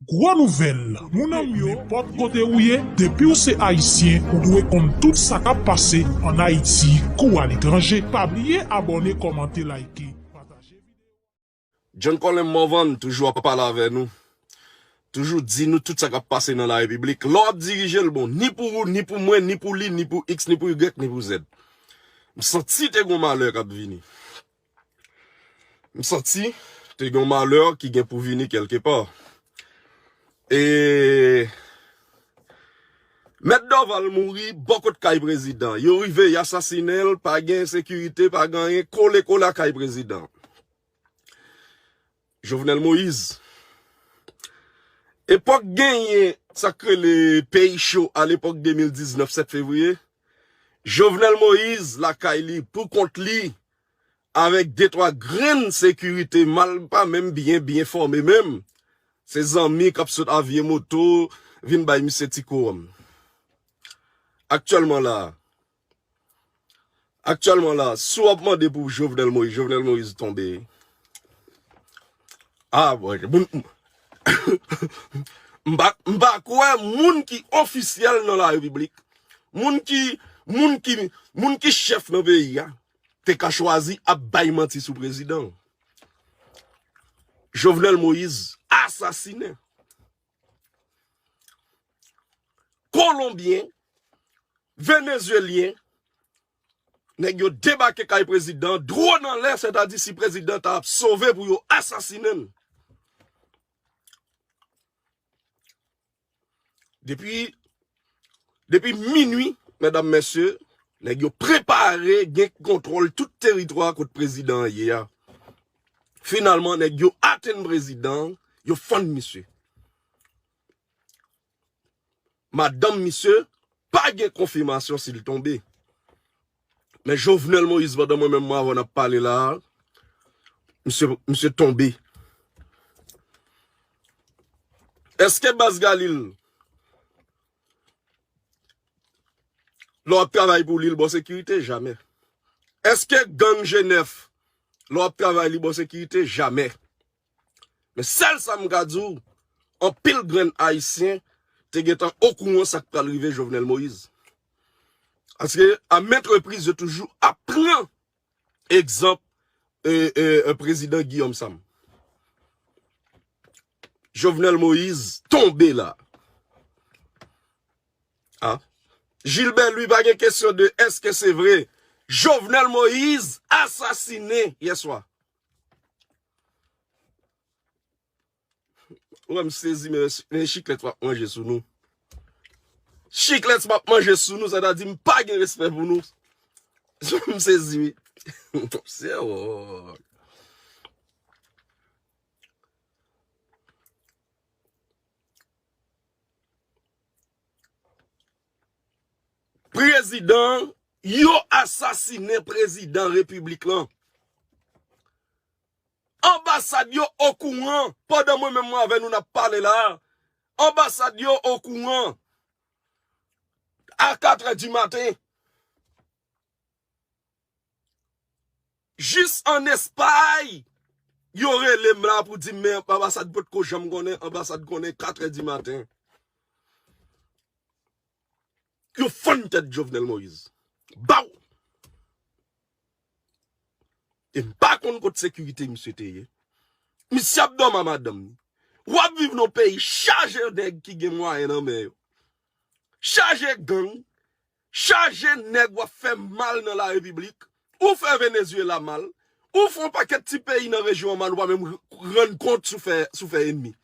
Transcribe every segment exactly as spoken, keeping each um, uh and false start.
Gwo nouvèl, mon nanm yo, nenpòt kote ou ye, depi w se Ayisyen, ou dwe konn tout sa k ap pase ann Ayiti kou aletranje. Pa bliye abòne, kòmante, like, pataje videyo a. John Colin Morvan toujou ap pale avè nou. Toujou di nou tout sa k ap pase nan larepiblik. Lè w ap dirije l bon, ni pou ou, ni pou mwen, ni pou li, ni pou X, ni pou Y, ni pou Z. M santi te gon malè k ap vini. M santi te gen yon malè ki gen pou vini kèlkepa. E Mèt Dorval mouri bò kot kay prezidan. Yo rive, y asasinen l, pa gen sekirite, pa gen anyen, kole kole a kay prezidan. Jovenel Moïse. Epòk genyen sa k rele peyi cho alepòk de mil diznèf sèt fevriye, Jovenel Moïse lakay li, pou kont li, avèk de twa grenn sekirite, mal pa menm byen, byen fòme menm. Se zanmi k ap sot a vye moto, vin bay misye ti kowòm. Aktyèlman la, aktyèlman la, si w ap mande pou Jovenel Moïse, Jovenel Moïse tonbe. Ah, bon, moun, m pa, m pa kwè moun ki ofisyèl nan larepiblik, moun ki, moun ki, moun ki chèf nan peyi a, te ka chwazi ap bay manti sou prezidan. Jovenel Moïse asasinen. Kolonbyen, Venezyelyen, nèg yo debake kay prezidan, dwòn anlè, sètadi si prezidan ta ap sove pou yo asasinen l. Depi, depi minwi, medam, mesye, nèg yo prepare gen kontwòl tout teritwa kot prezidan an ye a. Finalman, nèg yo atenn prezidan an, yo fann misye. Madanm misye pa gen konfimasyon si l tonbe. Men Jovenel Moïse, pandan mwen menm mwen avè w n ap pale la a, misye, misye tonbe. Èske Baz Galil, lè w ap travay pou li, l ba w sekirite? Jamè. Èske gang G nèf, lè w ap travay, li ba w sekirite? Jamè. Men sèl sa m ka di w, anpil grenn Ayisyen te gentan okouran sa k pral rive Jovenel Moïse. Paske a maintes reprises, yo toujou ap pran egzanp e, e, e, prezidan Guillaume Sam. Jovenel Moïse tonbe la. Ah. Gilbert Louis, pa gen kesyon de èske se vre. Jovenel Moïse asasinen yèswa. Ou wè m sezi, men, men chiklèt m ap manje sou nou. Chiklèt m ap manje sou nou, sa ta di m pa gen respè pou nou. M sezi, wi. Se wò. Prezidan, yo asasinen prezidan repiblik lan. Anbasad yo okouran, pandan mwen menm mwen avè nou n ap pale la a, anbasad yo okouran a katrè di maten. Jis ann Espay, yo rele m la pou di m men anbasad potko janm konnen, anbasad konnen katrè di maten. Yo fann tèt Jovenel Moïse. Baw! E m pa konn kot sekirite misye te ye. Misye ap dòmi a madanm li. W ap viv nan yon peyi chaje nèg ki gen mwayen nan men yo. Chaje gang, chaje nèg w ap fè mal nan larepiblik. Ou fè Venezuela mal. Ou fè yon pakèt ti peyi nan rejyon an mal, ou pa menm rann kont si w fè, si w fè enmi.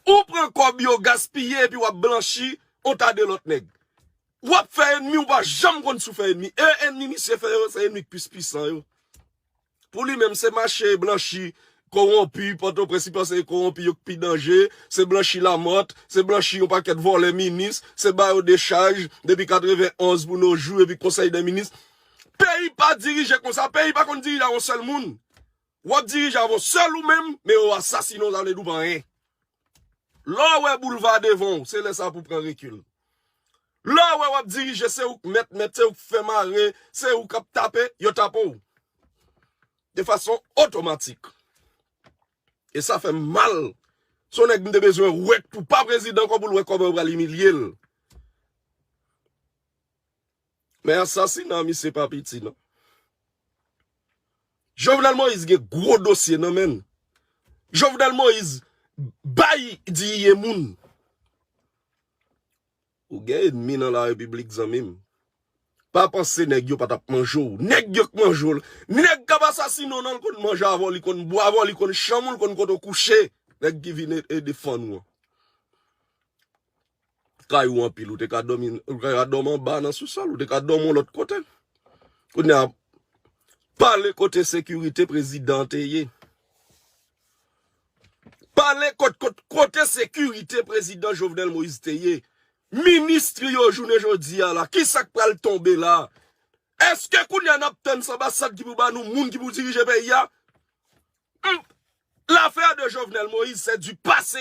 Ou pran kòb yo gaspiye epi w ap blanchi yon ta de lòt nèg. W ap fè enmi, ou pa janm konn si w fè enmi. E enmi misye fè yo, se enmi k plis pwisan yo. Pou li menm, se mache blanchi kowonpi, Pòtoprens, li panse e kowonpi yo k pi danje, se blanchi Lamòt, se blanchi yon pakèt vòlè minis, se ba yo dechaj depi katrevenn onz pou nos jours, epi konsèy dè minis. Peyi pa dirije konsa, peyi pa konn dirije a yon sèl moun. W ap dirije avè w sèl ou menm, men yo asasinen w, sa vle di w pa anyen. Lè w wè boulva devan w, se lè sa pou w pran rekil. Lè w wè w ap dirije, se ou k mèt mèt, se ou k fè mare, se ou k ap tape, yo tape w. De fason otomatik. E sa fè m mal Se yon nèg m te bezwen wè pou pa prezidan ankò pou l wè kòman yo pral imilye l. Men asasina misye pa piti non. Jovenel Moïse gen gwo dosye nan men l. Jovenel Moïse bay diye moun. Ou gen ènmi nan la repiblik zanmi m. Pa panse nèg yo pa t ap manje w. Nèg yo k manje w. Nèg k ap asasine w nan l konn manje avè w, li konn bwè avè w, li konn chanm ou, li konn kote w kouche. Nèg ki vin e- ede fann ou an. Kay ou anpil, ou te ka dòmi, ou te ka dòmi anba nan sousòl, ou te ka dòmi yon lòt kote. Kounye a, pale kote sekirite prezidan te ye. Pale kot, kot, kote sekirite prezidan Jovenel Moïse te ye. Minis yo jounen jodi a la, ki sa k pral tonbe la? Èske kounye a n ap tann se anbasad ki pou ba nou moun ki pou dirije peyi a? Hmm. L'affaire de Jovenel Moïse, c'est du passé.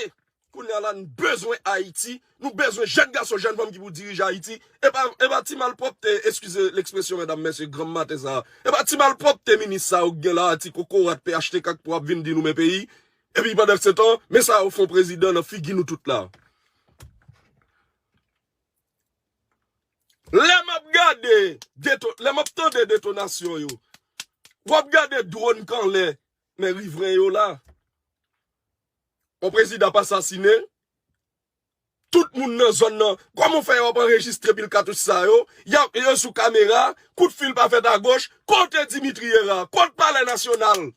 Kounye a la, nou bezwen Ayiti. Nou bezwen jèn gason, jèn fanm ki pou dirije Ayiti. E pa, e pa ti malpwòpte, eskize lekspresyon, medam, mesye, granm maten sa a. E pa ti malpwòpte minis sa yo k gen la a, ti kokorat P H T K k pou ap vin di nou men peyi. Epi pandan se tan, men sa yo fè yon prezidan nan figi nou tout la. Lè m ap gade, deto- lè m ap tande detonasyon yo, w ap gade dwòn k anlè, men rivren yo la. Yon prezidan ap asasine, tout moun nan zòn nan, kòman w fè yo ap anrejistre pil katouch sa yo, y ap, yo sou kamera, kout fil pa fèt agoch, kote Dimitri ye la, kote Palè Nasyonal,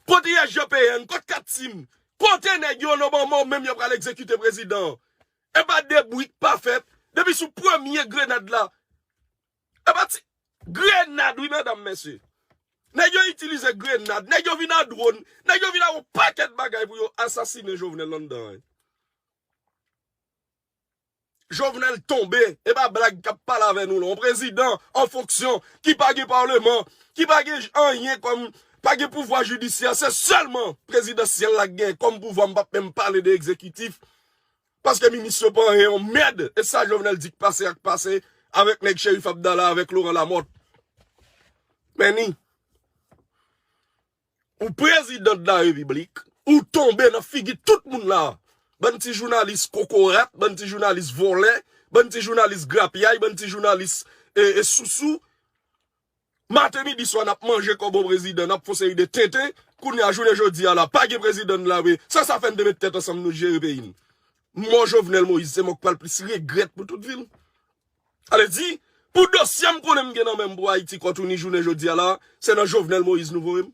kote S G P N, kote Kat Tim, kote nèg yo nan moman menm yo pral egzekite prezidan an? E pa de bri k pa fèt, depi sou premye grenad la, e pa ti, grenad wi medam, mesye. Nèg yo itilize grenad, nèg yo vin a dwòn, nèg yo vin a yon pakèt bagay pou yo asasine Jovenel anndan an. Jovenel tonbe, e pa blag k ap pale avè nou la. Yon prezidan an fonksyon ki pa gen palman, ki pa gen anyen kòm, pa gen pouvwa jidisyè, se sèlman prezidansyèl la k gen kòm pouvwa, m p ap menm pale de egzekitif. Paske minis yo pa anyen, yon mèd. E sa Jovenel di k pase a k pase avèk nèg Cherif Abdallah, avèk Laurent Lamothe. Men ni, ou prezidan de la repiblik, ou tonbe nan figi tout moun la. Bann ti jounalis kokorat, bann ti jounalis vòlè, bann ti jounalis grapyay, bann ti jounalis e, e sousou. Maten, midi, swa, n ap manje kòb yon prezidan, n ap fè yon seri de tenten. Kounye a, jounen jodi a la, pa gen prezidan n la vre. Sa sa fè n te met tèt ansanm nou jere peyi n. Mò Jovenel Moïse, se mò k pral plis regrèt pou tout vi l. Ale di, pou dosye m konnen m gen nan men m pou Ayiti Kòtouni jounen jodi a la, se nan Jovenel Moïse nou voye m.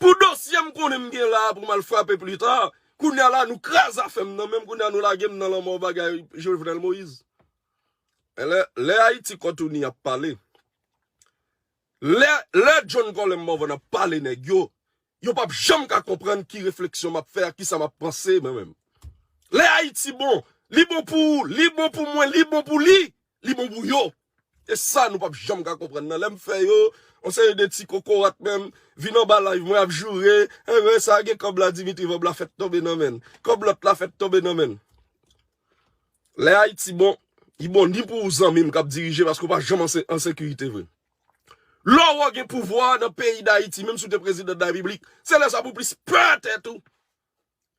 Pou dosye m konnen m gen la a pou m al frape plita, kounye a la nou kraze afè m nan men m, kounye a nou lage m nan lanmò bagay Jovenel Moïse. Lè, lè Ayiti Kòtouni ap pale, lè, lè John Colem Morvan ap pale nèg yo, yo p ap janm ka konprann ki refleksyon m ap fè ak kisa m ap panse mwen menm. Lè Ayiti bon, li bon pou ou, li bon pou mwen, li bon pou li, li bon pou yo. E sa nou p ap janm ka konprann nan. Lè m fè yo, yon seri de ti kokorat menm, vin anba live mwen ap joure, enben sa gen kòb la Dimitri Vorbe la fèt tonbe nan men l. Kòb lòt la fèt tonbe nan men l. Lè Ayiti bon, li bon ni pou ou zanmi m k ap dirije paske w pa janm an se- an sekirite vre. Lè w gen pouvwa nan peyi Dayiti, menm si w te prezidan de la repiblik, se lè sa pou w plis pè tèt ou.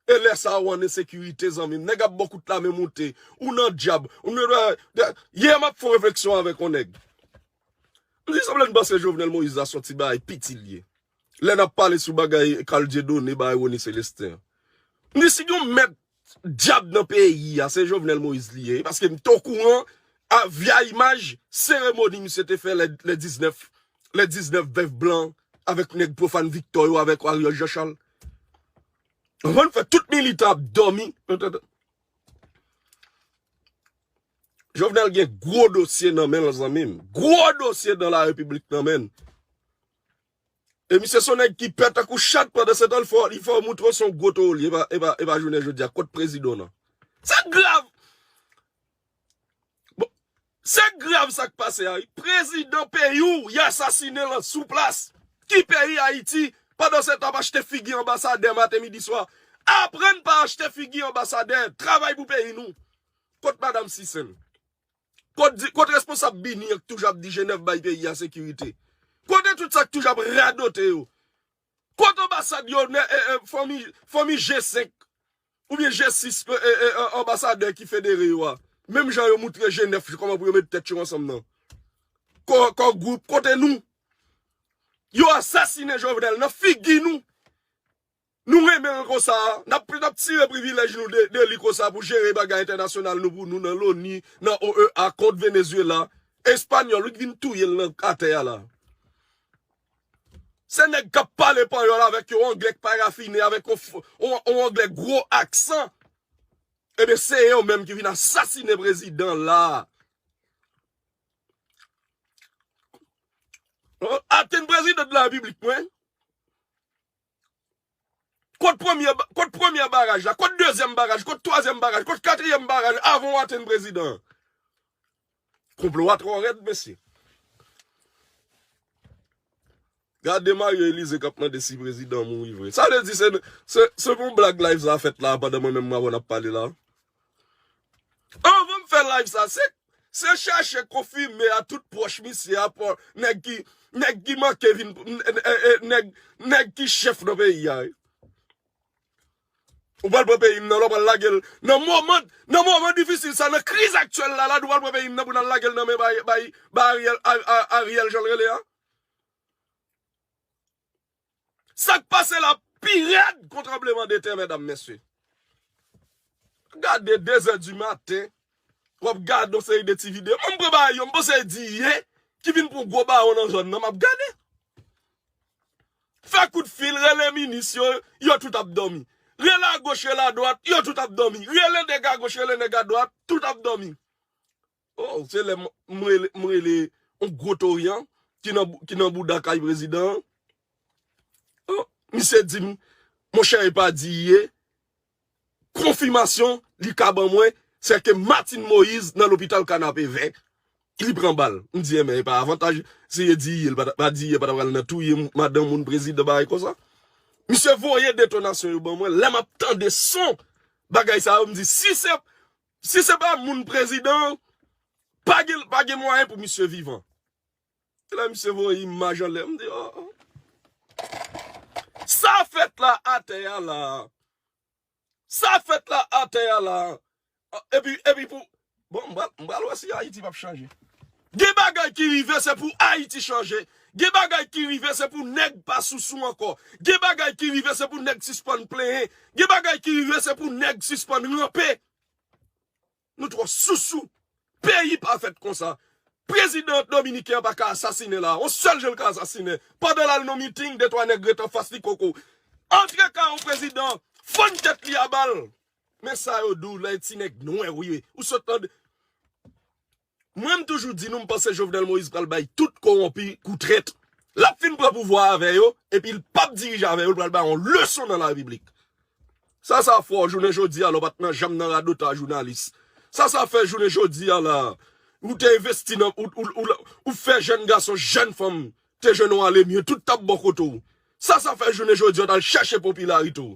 E lè sa a ou an ensekirite zanmi m. Nèg ap ba w kout lame moute, ou nan djab, ou nan dwa- yè m ap fè yon refleksyon avèk yon nèg. M di sanble n panse Jovenel Moïse la se yon ti bagay piti l ye. Lè n ap pale sou bagay Carl Dieudonné bay Rony Célestin an. M di si gen yon mèt djab nan peyi a, se Jovenel Moïse li ye. Paske m te okouran a vya imaj seremoni misye te fè lè, lè diznèf, lè diznèf vèv blan avèk nèg Profane Victor yo, avèk Ariel Jean Charles. Anvan n fè tout militan ap dòmi. Jovenel gen gwo dosye nan men l zanmi m. Gwo dosye nan la repiblik nan men l. E misye se yon nèg ki pè tankou chat pandan se tan l fè, li fè w moutre w se yon gwo towo l ye, e pa, e pa, e pa jounen jodi a, kot prezidan w nan? Sa grav! Bon, se grav sa k pase a wi. Prezidan peyi w, y asasinen l sou plas. Ki peyi Ayiti? Pandan se tan ap achte figi anbasadè maten, midi, swa. Aprann pa achte figi anbasadè. Travay pou peyi nou. Kot madanm Sisèn? Kot di, kot responsab Bini an k toujou ap di Jenèv bay peyi a sekirite? Kote tout sa k toujou ap radote yo? Kote anbasad yo, ne- e- e- fanmi, fanmi G senk? oubyen G sis, e, e, e, anbasadè ki federe yo a. Menm jan yo moutre G nèf kòman pou yo met tèt yo ansanm nan. Kò, kò gwoup, kote nou? Yo asasinen Jovenel nan figi nou. Nou renmen l konsa a. N ap, n ap tire privilèj nou de, de li konsa pou jere bagay entènasyonal nou pou nou nan loni, nan O E A kont Venezuela. Espanyòl, wi, k vin touye l nan atè a la. Se nèg k ap pale panyòl avèk yon anglè k parafine, avèk yon, yon, yon anglè gwo aksan. Ebyen, se yo menm ki vin asasinen prezidan la. Atenn prezidan de la repiblik, mwen. Kot premye, kot premye baraj la, kot dezyèm baraj, kot twazyèm baraj, kot katriyèm baraj, avan w atenn prezidan. Konplo a twò rèd, mesye. Gade Mario Elize k ap mande si prezidan mouri vre. Sa vle di se, se, se pou blag live sa fèt la pandan mwen menm mwen avè w n ap pale la. Anvan m fè live sa, se, se chache konfime a tout pwòch misye a, nèg ki, nèg ki manke vin, nèg, nèg ki chèf nan peyi a. Ou pral pran peyi m nan, lè w pral lage l nan moman, nan moman difisil sa, nan kriz aktyèl la, la, nou pral pran peyi m nan pou n al lage l nan men bay, bay, bay Ariel, Ariel jan l rele a. Sa k pase la pi rèd kon tranbleman de tè, medam, mesye. Gade de zè di maten, w ap gade yon seri de ti videyo. Mwen, m pran bagay yo, m panse di ye ki vin pou gwo bawon nan zòn nan, m ap gade. Fè kout fil, rele minis yo, yo tout ap dòmi. Rele agoch, rele adwat, yo tout ap dòmi. Rele nèg agoch, rele nèg adwat, tout ap dòmi. Oh, se lè m, m rele, m rele yon gwo toryan ki nan, ki nan bouda kay prezidan an. Oh, misye di m, monchè, e pa di ye. Konfimasyon li ka ban mwen, se ke Martine Moïse nan lopital Kanapevè, li pran bal. M di, enben, e pa avantaj, si e di ye, li pa ta, pa di ye, pa ta pral nan touye madanm moun prezidan, bagay konsa. Misye voye detonasyon yo ban mwen, lè m ap tande son bagay sa yo, m di, si se, si se pa moun prezidan, pa gen, pa gen mwayen pou misye vivan. Lè misye voye imaj anlè, m di, oh, oh. Sa fèt la atè a la. Sa fèt la atè a la. Epi, epi pou, bon, m pral, m pral wè si Ayiti p ap chanje. Gen bagay ki rive, se pou Ayiti chanje. Gen bagay ki rive, se pou nèg pa sousou ankò. Gen bagay ki rive, se pou nèg sispann plenyen. Gen bagay ki rive, se pou nèg sispann ranpe. Nou twò sousou. Peyi pa fèt konsa. Prezidan dominiken an pa ka asasinen la. On sèl jan l ka asasinen. Pandan l al nan miting, de twa nèg ret anfas li koko. Antre kay yon prezidan, fann tèt li a bal. Men sa yo di w, lè ti nèg nwè, wi, wi. Ou sot tande. Mwen, m toujou di nou, m panse Jovenel Moïse pral bay tout kowonpi kou trèt. L ap fin pran pouvwa avè yo, epi l p ap dirije avè yo, l pral bay yon leson nan larepiblik. Sa sa fè w jounen jodi a la, w pa t nan janm nan radotaj jounalis. Sa sa fè jounen jodi a la, ou te envesti nan, ou, ou, ou, ou fè jèn gason, jèn fanm, te jwenn yon alemye, tout t ap bò kote w. Sa sa fè jounen jodi a, w t al chèche popilarite w.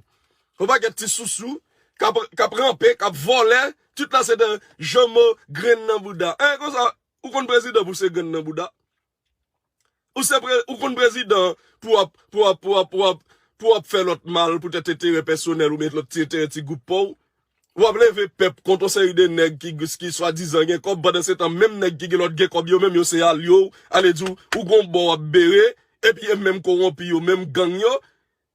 Yon pakèt ti sousou, k ap, k ap ranpe, k ap vòlè, tout la se de janmo grenn nan bouda. En, konsa, ou konn prezidan pou se grenn nan bouda? Ou se pre-, ou konn prezidan pou w ap, pou w ap, pou w ap, pou w ap, pou w ap fè lòt mal, poutèt enterè pèsonèl oubyen lòt ti enterè ti gwoup pa w. W ap leve pèp kont yon seri de nèg ki, ki swadizan gen kòb, pandan se tan menm nèg ki gen lòt gen kòb yo menm yo se alye w, ale di w, ou gon bò w ap bere, epi e menm kowonpi yo, menm gang yo,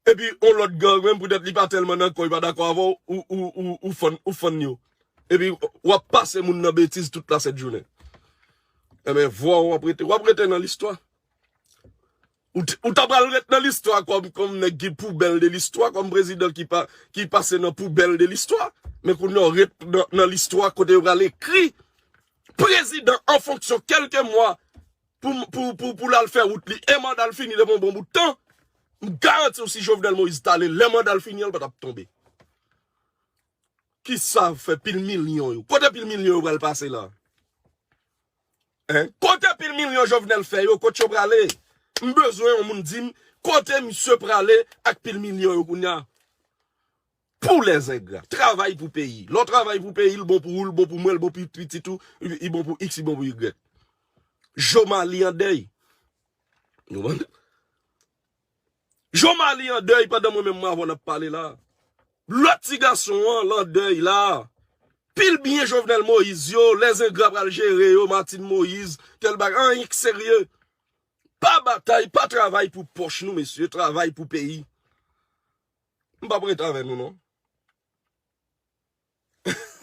epi yon lòt gang menm poutèt li pa tèlman nan kò, li pa dakò avè w, ou, ou, ou, ou fann, ou fann yo. Epi w ap pase moun nan betiz tout lasent jounen. Enben, vwa w ap rete, w ap rete nan listwa. Ou t-, ou ta pral ret nan listwa kòm, kòm nèg ki poubèl de listwa, kòm prezidan ki pa, ki pase nan poubèl de listwa. Men kounye a w ret nan, nan listwa kote yo pral ekri prezidan an fonksyon kèlke mwa pou, pou, pou, pou l al fè wout li. E manda l fini depi yon bon bout tan. M garanti w si Jovenel Moïse t ale, lè manda l fini an, l pa t ap tonbe. Kisa fè pil milyon yo? Kote pil milyon yo pral pase la? Hein? Kote pil milyon Jovenel fè yo? Kot yo prale? M bezwen yon moun di m kote misye prale ak pil milyon yo kounye a. Pou lèzengra. Travay pou peyi. Lè w travay pou peyi, l bon pou ou, l bon pou mwen, l bon pou pitit ou, li bon pou X, li bon pou Y. Jomali an dèy. Nou konprann? Jomali an dèy pandan mwen menm mwen avè w n ap pale la. Lòt ti gason an, landèy la. Pil byen Jovenel Moïse yo, lèzengra pral jere yo, Martine Moïse, tèl bagay, anyen k serye. Pa batay, pa travay pou pòch nou, mesye, travay pou peyi. M p ap rete avè nou, non.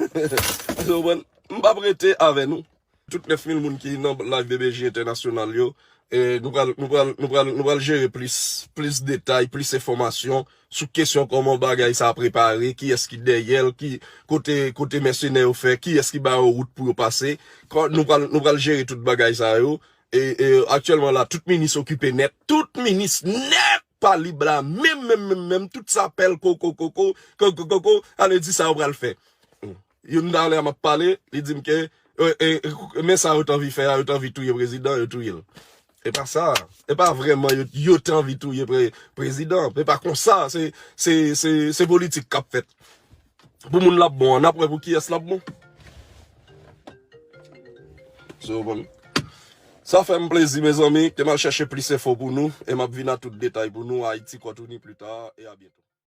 Ou konprann? M p ap rete avè nou. Tout nèf mil moun ki nan live B B J Entènasyonal yo, e nou pral, nou pral, nou pral, nou pral jere plis, plis detay, plis enfòmasyon sou kesyon kòman bagay sa a prepare, kiyès ki dèyè l, ki kote, kote mèsenè yo fè, kiyès ki ba yo wout pou yo pase. Kò-, nou pral, nou pral jere tout bagay sa yo. E, e aktyèlman la, tout minis okipe nèt. Tout minis nèt pa lib la. Menm, menm, menm, menm, tout sa pèl koko, koko, koko, koko, ale di sa yo pral fè. Youn talè a m ap pale, li di m ke, e, e, men sa yo t anvi fè a, yo t anvi touye prezidan, yo touye l. E pa sa. E pa vrèman yo, yo t anvi touye pre-, prezidan. E pa konsa, se, se, se, se politik k ap fèt. Pou moun l ap bon an, n ap wè pou kiyès l ap bon. So, bon. Sa fè m plezi, mezanmi. Ke m al chèche plis enfo pou nou. E m ap vin a tout detay pou nou. Ayiti, Kòtouni, pli ta. E a byento.